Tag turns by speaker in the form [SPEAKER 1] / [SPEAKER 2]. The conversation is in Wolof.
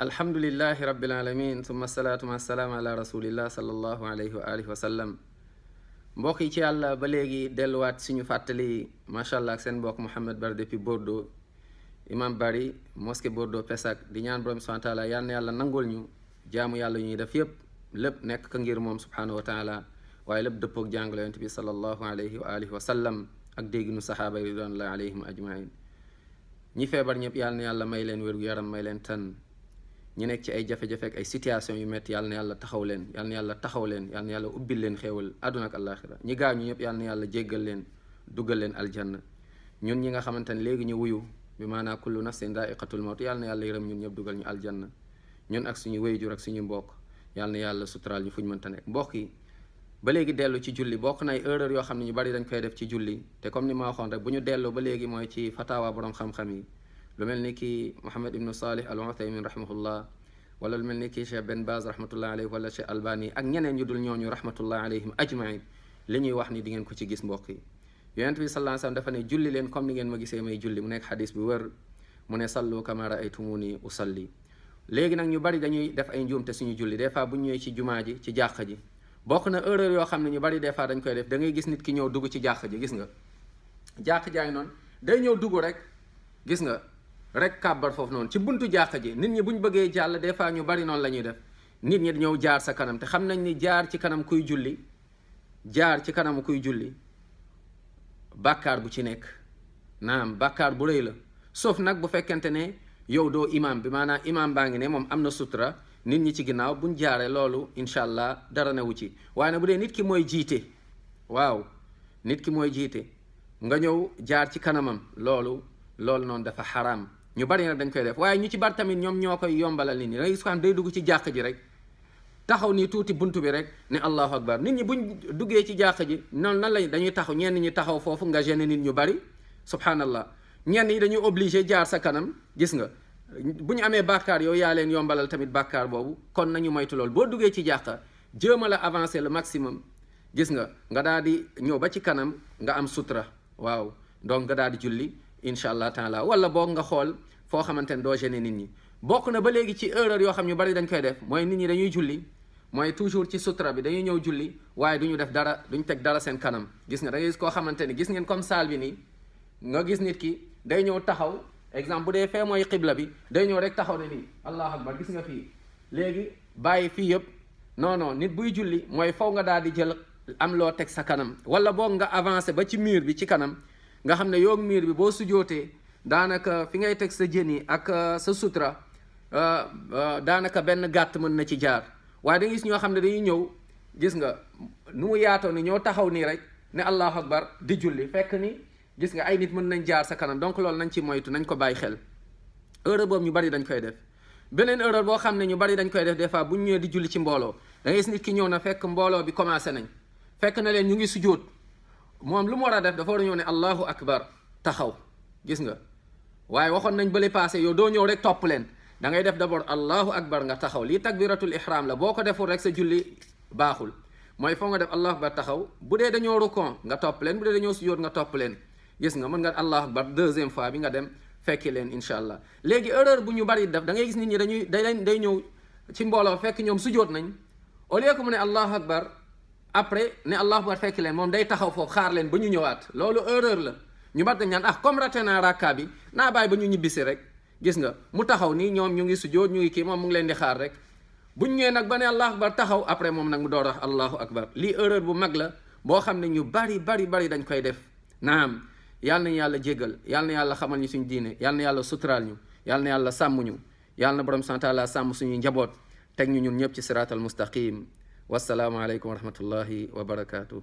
[SPEAKER 1] alhamdulillahi rabbil alamin summa salaatu ma salaam ala rasulillah sallallahu alayhi wa alihi wa sallam. mbokk yi ci yàlla ba léegi delluwaat suñu fàttali macha allah ak seen mbokk Mouhamed Bari depuis Bordeaux, imam Bari mosquée Bordeaux Pessac, di ñaan borom subhanahu wa taala yal na yàlla nangul ñu jaamu yàlla ñuy def yépp lépp nekk ka ngir moom subhanahu wa taala, waaye lépp dëppoog jàngale yonent bi sallallahu alayhi wa alihi wa sallam ak dégginu saxaaba yi ridwanullahi alayhim ajmain. ñi feebar ñëpp yal na yàlla may leen wér gu yaram, may leen tan. ñi nekk ci ay jafe-jafe ak ay situation yu métti yal na yàlla taxaw leen, yal na yàlla taxaw leen, yal na yàlla ubbil leen xéewal àdduna ak àllaaxira. ñi gaañu ñëpp yal na yàlla jéggal leen, duggal leen aljanna. ñun ñi nga xamante ne léegi ñu wuyu bi maanaa kullu nafsin daa'iqatul mawt, yal na yàlla yërëm ñun ñëpp dugal ñu aljanna. ñun ak suñu wéyjur ak suñu mbokk yal na yàlla suturaal ñu fu ñu mënta nekk. mbokk yi ba léegi dellu ci julli bokk na ay erreur yoo xam ne ñu bari dañ koy def ci julli, te comme ni ma waxoon rek bu ñu delloo ba léegi mooy ci fatawa borom xam-xam yi, lu mel ni kii Mohamed ibnu Salih al Uthaymin rahimahullah, wala lu mel ni kii Cheikh Ben Baz rahmatullah alayhi, wala Cheikh Albani ak ñeneen ñu dul ñooñu rahmatullah alayhim ajmain. li ñuy wax ni di ngeen ko ci gis mbokk yi. yonent bi sallallahu alayhi wasallam dafa ne julli leen comme ni ngeen ma gisee may julli, mu nekk xadis bu wër, mu ne sallu kama raaytumuni usalli. léegi nag ñu bari dañuy def ay njuumte suñu julli, des fois bu ñu ñëwee ci jumaa ji ci jàq ji bokk na erreur yoo xam ne ñu bari des fois dañ koy def. da ngay gis nit ki ñëw dugg ci jàq ji, gis nga jàq jaay noonu day ñëw dugg rek, gis nga rek kàbbar foofu noonu ci buntu jàq ji. nit ñi bu ñu bëggee jàll des fois ñu bari noonu la ñuy def, nit ñi ñëw jaar sa kanam, te xam nañ ni jaar ci kanam kuy julli, jaar ci kanamu kuy julli bàkkaar bu ci nekk, naam bàkkaar bu rëy la. sauf nag bu fekkente ne yow doo imam bi, maanaam imam baa ngi ne moom am na sutura, nit ñi ci ginnaaw buñ jaaree loolu incha allah dara newu ci. waaye nag bu dee nit ki mooy jiite, waaw nit ki mooy jiite nga ñëw jaar ci kanamam, loolu noonu dafa xaraam. ñu bari nag dañ koy def, waaye ñu ci bari tamit ñoom ñoo koy yombalal nit ñi. da ngay gis ko xam day dugg ci jàq ji rek taxaw nii tuuti buntu bi rek ne allahu akbar. nit ñi buñ duggee ci jàq ji noonu nan lañ dañuy taxaw, ñenn ñi taxaw foofu nga gêné nit ñu bari, subhanallah. ñenn ñi dañuy obligé jaar sa kanam, gis nga bu ñu amee bàkkaar yow yaa leen yombalal tamit bàkkaar boobu. kon nañu moytu lool. boo duggee ci jàqa jéem a la avancer le maximum, gis nga daal di ñëw ba ci kanam nga am sutura, waaw donc nga daal di julli incha allah taala. wala boog nga xool foo xamante ne doo gêner nit ñi. bokk na ba léegi ci erreur yoo xam ñu bari dañ koy def, mooy nit ñi dañuy julli, mooy toujours ci sutura bi dañuy ñëw julli waaye duñu def dara, duñ teg dara seen kanam. gis nga da ngay gis koo xamante ni, gis ngeen comme salle bi nii, nga gis nit ki day ñëw taxaw, exemple bu dee fee mooy xibla bi, day ñëw rek taxaw ne nii allahu akbar, gis nga fii léegi bàyyi fii yëpp. non nit buy julli mooy faw nga daal di jël am loo teg sa kanam, wala boog nga avancé ba ci mur bi ci kanam, nga xam ne yoog mur bi boo sujootee daanaka fi ngay teg sa jën yi ak sa sutura daanaka benn gàtt mën na ci jaar. waaye da nga gis ñoo xam ne dañuy ñëw, gis nga nu mu yaatoo ni ñoo taxaw nii rek ne allahu akbar di julli, fekk ni gis nga ay nit mën nañ jaar sa kanam. donc loolu nañ ci moytu, nañ ko bàyyi xel. erreur boobu ñu bari dañ koy def. beneen erreur boo xam ne ñu bari dañ koy def des fois bu ñu ñëwee di julli ci mbooloo, da ngay gis nit ki ñëw na fekk mbooloo bi commencé nañ, fekk na leen ñu ngi sujjóot, moom lu mu war a def dafa war a ñëw ne allahu akbar taxaw, gis nga. waaye waxoon nañ bële passé, yow doo ñëw rek topp leen, da ngay def d'abord allahu akbar nga taxaw. lii takbiratul ihram la, boo ko deful rek sa julli baaxul. mooy foo nga def allahu akbar taxaw, bu dee dañoo rukon nga topp leen, bu dee dañoo sujjóot nga topp leen, gis nga. mën nga allahu akbar deuxième fois bi nga dem fekki leen incha allah. léegi erreur bu ñu bari def, da ngay gis nit ñi day ñëw ci mbooloo fekk ñoom sujjóot nañ, au lieu que mu ne allahu akbar après ne allahu akbar fekki leen, moom day taxaw foofu xaar leen ba ñu ñëwaat. loolu erreur la. ñu bari dañ naan comme raté naa rakka bi naa bàyyi ba ñu ñibbisi rek, gis nga mu taxaw nii ñoom ñu ngi sujjóot ñu ngi kii, moom mu ngi leen di xaar rek. buñ ñëwee nag ba ne allahu akbar taxaw, après moom nag mu door a wax allahu akbar. lii erreur bu mag la boo xam ne ñu bari dañ koy def. naam yal na yàlla jéggal, yal na yàlla xamal ñu suñu diine, yal na yàlla suturaal ñu, yal na yàlla sàmm ñu, yal na borom subhaanahu wa taala sàmm suñuy njaboot, teg ñu ñun ñëpp ci siraatal mustaqim. wassalaamu aleykum wa rahmatullahi wa barakaatuh.